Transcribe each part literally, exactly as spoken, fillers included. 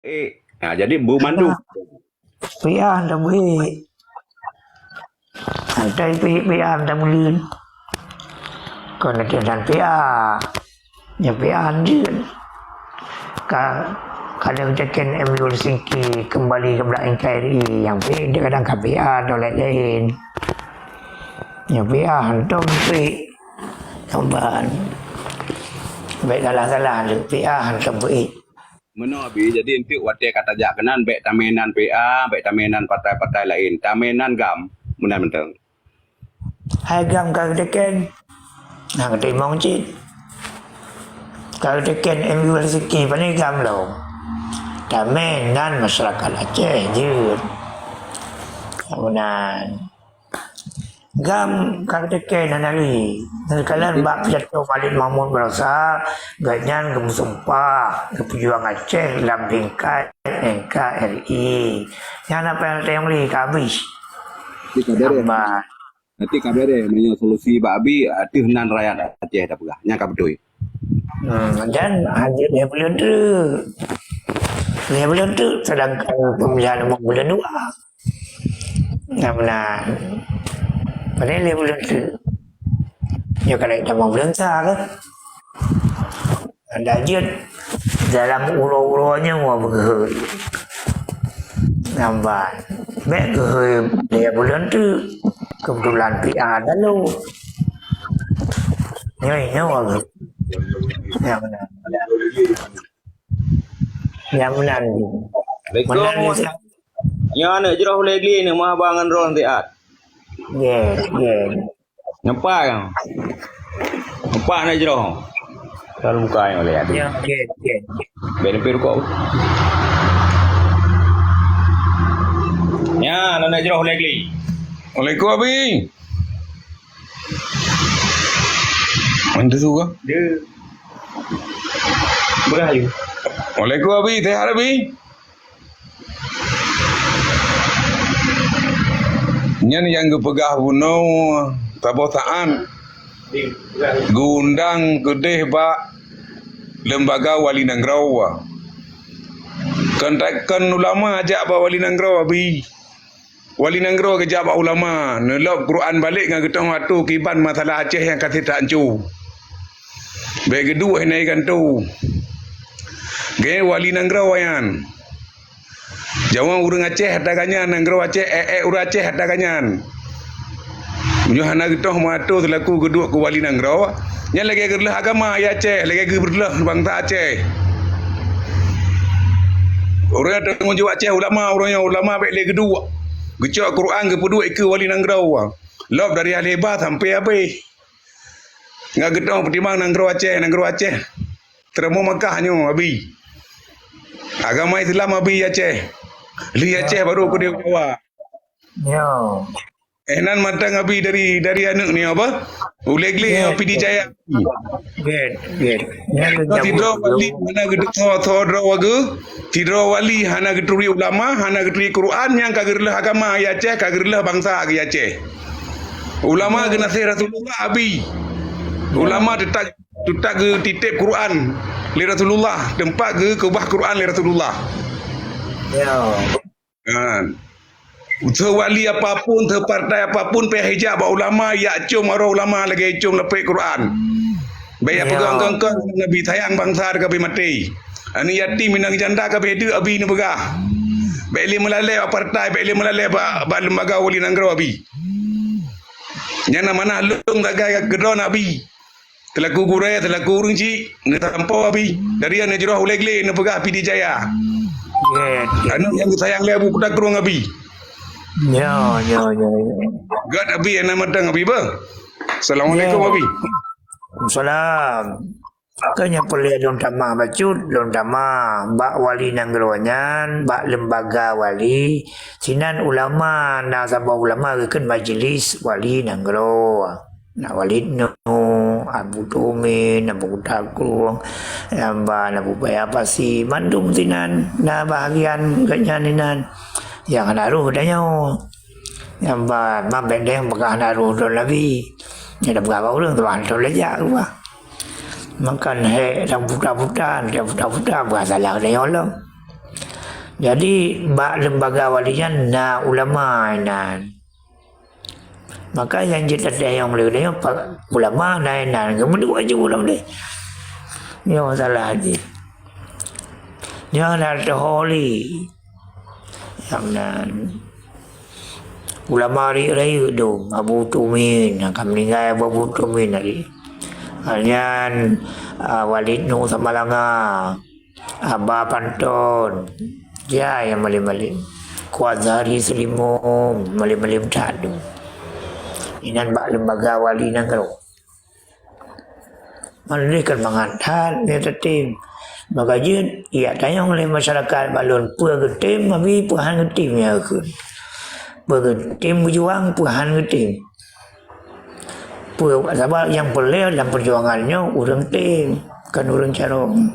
Eh, ha, jadi bu mandum. Piah dah buih. Antai pi-, piah dah buleuen. Kon ada dan piah. Nya piah anjeun. Ka, kadang teken M U L C K kembali ke belakang N K R I. Yang pi, dia kadang ka piah, dolek lain. Nya piah, hantom pi. Tambahan. Baik salah-salah, piah, hantom pi. Meunoe, Abi, jadi enteuk watée ka tajak keunan, bék tamé nan P A, bék tamé nan partai-partai laén. Tamé nan GAM, meunan mantong. Hai GAM ka geuteken. Nah, geutimong cit. Ka geuteken M U L C K, pane GAM lom. Tamé nan masyarakat Aceh jeuet. Meunan. GAM ka geuteken hana lé. Neukalon bak pidato Khalid Mahmud Baroesa, gobnyan geumeusumpah geupeujuang Aceh lam tingkat N K R I. Nyan apa nyang tayong lé ka habéh. Nanti ka beres. Tambah. Nanti ka beres. Meunyoe solusi bak Abi, ateueh nan rakyat Aceh tapeugah. Nyan ka beutôi. Hmm, dan hana lhèe buleuen teuk. Lhèe buleuen teuk, sedangkan pemilihan limong buleuen dua. Nah, meunan. Padahai lhèe buleuen teuk. Nyoe ka lhèe tamong buleuen sa kan? Ada jeuet dalam uroe-uroe nyoe beugeuhôi. Nambat. Bék geuhôi lhèe buleuen teuk. Keubeutulan P A lalu. Nyoe, nyoe. Nyang meunan. Nyang meunan. Assalamualaikum. Meunan, Ustaz. Nyoe aneuk jroh ulèe glé ni meuhaba ngon droe siat. Nggih, nggih. Nampak kan? Nampak aneuk jroh. Kalau buka yang boleh ada. Ya, nggih, nggih. Bèk neupie rukok. Nyan aneuk jroh ulèe glé. Assalamualaikum, Abi. Mana tu kan? Dia berah you. Waalaikumsalam, Abi. Sehat, Abi? Nyan nyang geupeugah bunoe saboh saát geuundang keudeh bak lembaga wali nanggroe. Kon, kon ulama jak bak wali nanggroe, Abi. Wali nanggroe geujak bak ulama, neulôb Quran balek ngon geutanyoe atô kiban masalah Aceh nyang ka that anco. Bèk geuduek hana ganto. Gét wali nanggroe nyan. Jaweub ureueng Aceh ata geuh nyan, nanggroe Aceh, ék-ék ureueng Aceh ata geuh nyan. Meunyoe hana geutanyoe meuatô seulaku geuduek keu wali nanggroe, nyan lagèe geureuloh agama di Aceh, lagèe geureuloh bansa Aceh. Ureueng nyang tanggung jaweueb Aceh ulama, ureueng nyan ulama bèk lé geuduek. Geucok Quran geupeuduek dikeue wali nanggroe. Lôb dari ahli ba sampoe abéh. Ngon geutanyoe peutimang nanggroe Aceh, nanggroe Aceh. Teurimong Makkah nyoe, Abi. Agama Islam, Abi, Aceh. Lheueh Aceh baru keudéh Jawa. Nyoe. Eh, nan mantong Abi dari, dari aneuk ni apa? Ulèe glé, ya, P D Jaya. Gét, gét. Sidroe wali hana geutu-, tho-, tho droe wagu. Sidroe wali hana geuturi ulama, hana geuturi Quran, nyang ka geureuloh agama di Aceh, ka geureuloh bansa di Aceh. Ulama geunaséh Rasulullah, Abi. Ulama teutap, teutap geutitép Quran lé Rasulullah, teumpat geukeubah Quran lé Rasulullah. Ya. Kan. Seuwali apapun, seupartai apapun, payah ijak bak ulama, ijak com aroe ulama lagèe com lapék Quran. Bèk ijak peugah kon-kon Nabi sayang bansa ka bèk maté. Aneuk yatim, inong janda ka bèk deuek, Abi neupeugah. Bèk lé meulalè bak partai, bèk lé meulalè bak, bak lembaga wali nanggroe, Abi. Nyan na manah lôn sagai keudroe Abi. Teulaku gurèe, teulaku ureueng chik, neutampo Abi. Dari aneuk jroh ulèe glé neupeugah P D Jaya. Aneuk nyang geusayang lé Abu Kuta Krueng Abi. Nyoe, nyoe, nyoe, nyoe. Gèt Abi, na mantong Abi beuh. Assalamualaikum, Abi. Waalaikumsalam. Ka nyan peureulèe lôn tamah bacut, lôn tamah bak wali nanggroe nyan, bak lembaga wali. Sinan ulama, na saboh ulama geukheun majlis wali nanggroe. Na Walid Nuh, Abu Tumin, Abu Kuta Krueng, Abu Baya Pasi, mandum sinan na bahagian gobnyan inan nyang hana roh tanyoe. Nyang ba, ma bendeng peugah hana roh droe Nabi. Nyang peugah bak ureueng tu, bah, droe lé jak keubah. Makan hék dan puta-puta, dan puta-puta, peugah salah tanyoe lom. Jadi, bak lembaga wali nyan na ulama inan. Maka nyang jeuet tatanyong lé geutanyoe, pa-, ulama na inan, geumeuduek aju ulama deh. Nyoe masalah jih. Nyoe na teuholi. Nyang nan ulama rayeuk-rayeuk dum, Abu Tumin, ka meuninggai Abu Tumin tadi. Nyan, ah, Walid Nuh Samalanga. Aba Panton, ya, nyang malém-malém. Ku Azhari Seulimo, malém-malém that dum. Inan bak lembaga wali nanggroe. Malah kan mangat that, nyoe tatem. Maka jeuet, ya, tanyong lé masyarakat bak lôn, peue geutem, abi peue han geutem, ya, kheun. Peue geutem beujuang, peue han geutem. Peue, sabab nyang peureulée lam peujuangan nyoe ureuëng tem, kon ureuëng carông.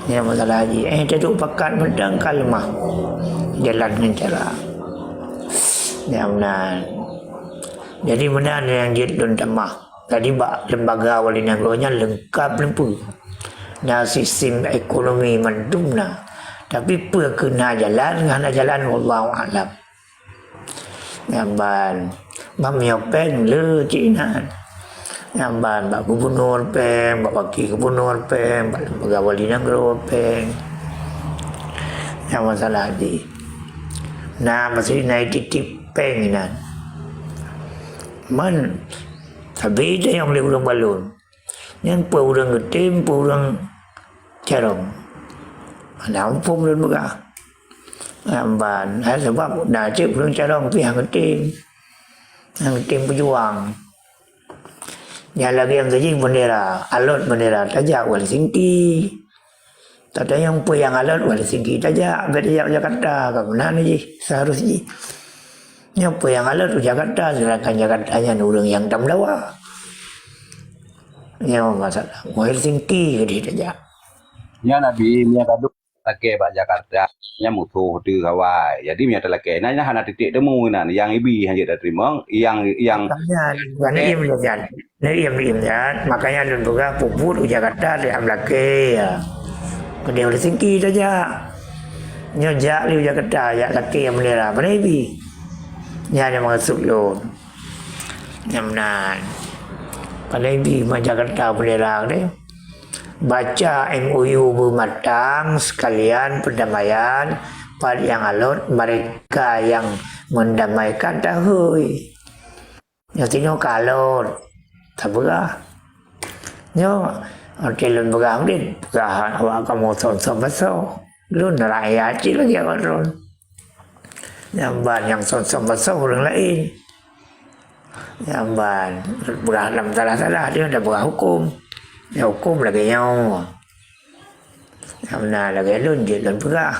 Nyan masalah jih. Eh, taduek pakat mantong ka leumah jalan ngon cara. Nyan meunan. Jadi meunan nyang jeuet lôn tamah. Jadi bak lembaga wali nanggroe nyan leungkab lom peue. Na sistem ekonomi mandum na. Tapi peue keu na jalan, hana jalan, wallahu a'lam. Nyan ban, bak meunyoe péng le cit inan. Nyan ban, bak gubunur péng, bak wakil gubunur péng, bak lembaga wali nanggroe péng. Nyan masalah jih. Na, maksud na ititip péng inan. Man, sabe tanyong lé ureuëng bak lôn. Nyan peue ureuëng geutem, peue ureuëng carông. Hana muphom lôn peugah. Nyan ban, hai sabab na cit ureuëng carông pih han geutem. Han geutem peujuang. Nyan lagée nyang keujih beundera, alot beundera tajak u Helsinki. Tatanyong peue nyang alot u Helsinki tajak, bék tajak u Jakarta, ka meunan jih, seharus jih. Nyoe peue nyang alot u Jakarta, sedangkan Jakarta nyan ureuëng nyang tam dawa. Nyoe masalah, u Helsinki keudeh tajak. Nyan Abi, meunyoe ka duek lakée bak Jakarta, nyan musoh teuh awai. Jadi meunyoe talakée inan, nyan hana titik temu inan. Nyang Ibi hana jeuet tateurimong, nyang, nyang Makanya, bukan eh, im, bukan. Nah, im, im, ya. Makanya lôn peugah peubuet u Jakarta tajak meulakée, ya. Keudeh u Helsinki tajak. Nyoe jak lé u Jakarta, jak lakée beundera, pane Ibi. Nyan nyang maksud lôn. Nyan meunan. Pane Ibi ma Jakarta beundera deh. Baca M O U beumatang sekalian perdamaian, pat nyang alot mereka yang mendamaikan tahôi. Nyoe sinoe ka alot, tapeugah. Nyoe, até lôn peugah meunan, peugah awak kamoe som-som basoe. Lôn rakyat cit lagée awak droen. Nyan ban nyang som-som basoe ureuëng laén. Nyan ban, peugah lam salah-salah, dia dah peugah huköm. Ya, huköm lagée nyoe. Nyang na lagée lôn jeuet lôn peugah.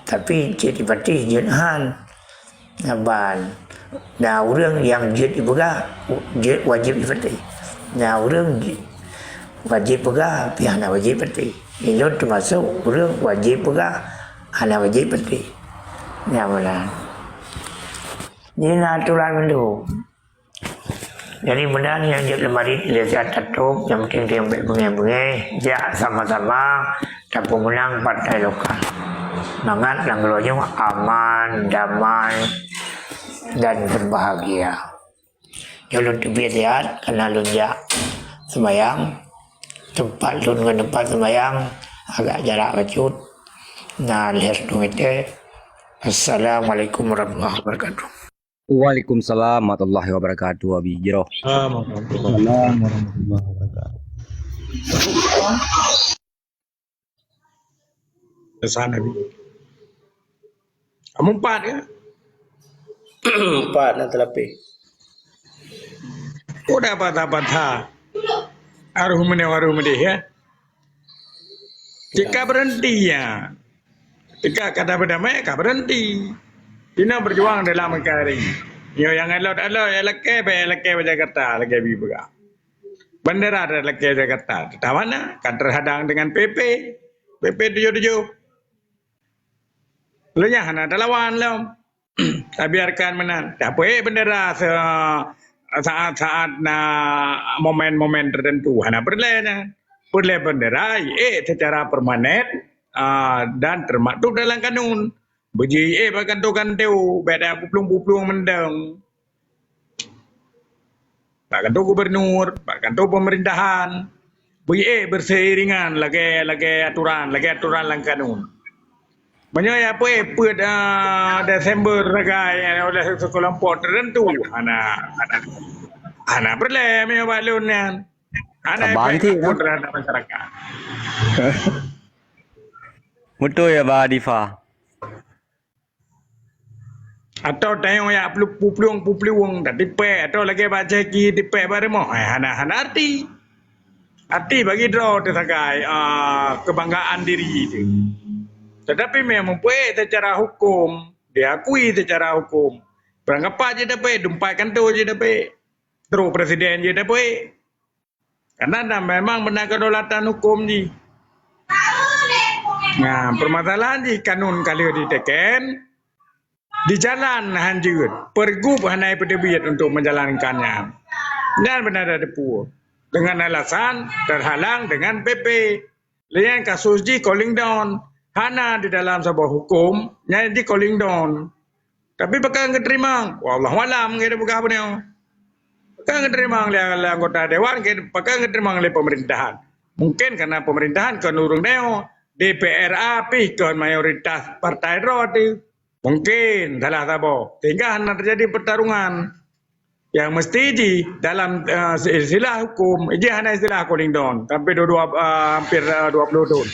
Tapi jeuet jipatéh jeuet han. Nyan ban, na ureuëng nyang jeuet jipeugah, jeuet wajéb jipatéh. Na ureuëng jeuet wajéb peugah, pih hana wajéb patéh. Ulôn teumasok ureuëng wajéb peugah, hana wajéb patéh. Nyan meunan. Jih na aturan mandum. Jadi, meunan nyang jeuet leumarit lé siat tatôb, nyang penting-penting bék beungéh-beungéh, jak sama-sama tapeumeunang partai lokal. Mangat nanggroe nyoe aman, damai, dan berbahagia. Nyoe lôn teubiet siat, kareuna lôn jak seumayang. Teumpat lôn ngon teumpat seumayang agak jarak bacut. Na lhèe reutôh meter. Assalamualaikum warahmatullahi wabarakatuh. Waalaikumsalam warahmatullahi wabarakatuh, Abi Jroh. Waalaikumsalam warahmatullahi wabarakatuh. Pesan Abi. Kamu empat, ya? Empat nak terlapis. Udah patah-patah. Aruh meneh, aruh meneh, ya. Cit ka berhenti, ya. Cit ka kata berdamai, ka berhenti. Ina berjuang dalam nkari. Yo, nyang alot-alot, nyang lakée, baik nyang lakée bak Jakarta, lagée Abi peugah. Bendera dah lakée Jakarta. Teuh mana? Kan terhadang dengan P P. P P tujuh tujuh. Lheueh nyan hana talawan lom. Tabiarkan meunan. Tapeuék bendera se-, saat-saat na momen-momen tertentu. Hana peureulée nyan. Peureulée bendera, iék secara permanen, ah, dan termaktub dalam kanun. Beujiék bak kantô-kantô, bék tapuplueng-puplueng mantong. Bak kantô gubernur, bak kantô pemerintahan, beujiék berseiringan lagée, lagée aturan, lagée aturan lam kanun. Meunyoe ya peuet, peuet, ah, Desember sagai, eh, oleh sekelompok tertentu, hana, hana, hana peureulée meunyoe bak lôn nyan. Hana efek apun terhadap masyarakat. Beutôi ya, Bah Difa. Atawa tanyoe jak plu-, puplueng-puplueng, tatipék, atawa lagée bak caki tipék bak rumoh, eh, hana, hana arti. Arti bagi droe teuh sagai, ah, kebanggaan diri teuh. Tetapi memang peuet secara hukum, diakui secara hukum. Peurangkapat jih tapeuet, dumpat kantô jih tapeuet, trok presiden jih tapeuet. Karena na memang beuna kedaulatan hukum jih. Nah, permasalahan jih kanun ka lheueh diteken, di jalan hanjeuet, pergub hana peuteubiet untuk menjalankan nyan. Nyan beuna tateupeue. Dengan alasan terhalang dengan P P. Lé nyan kasus jih calling down. Hana di dalam saboh hukum, nyan jih calling down. Tapi pakon geuteurimong? Wallahu alam, nggak ada peugah apa nyoe. Pakon geuteurimong lé, lé anggota dewan, pakon geuteurimong lé pemerintahan? Mungkin karena pemerintahan kon ureuëng nyoe, D P R A pih kon mayoritas partai droe teuh. Mungkin salah saboh. Sehingga hana terjadi pertarungan. Yang mesti jih dalam, eh, istilah hukum, jih hana istilah calling down sampai dua, dua, eh, hampir, eh, dua puluh tahun.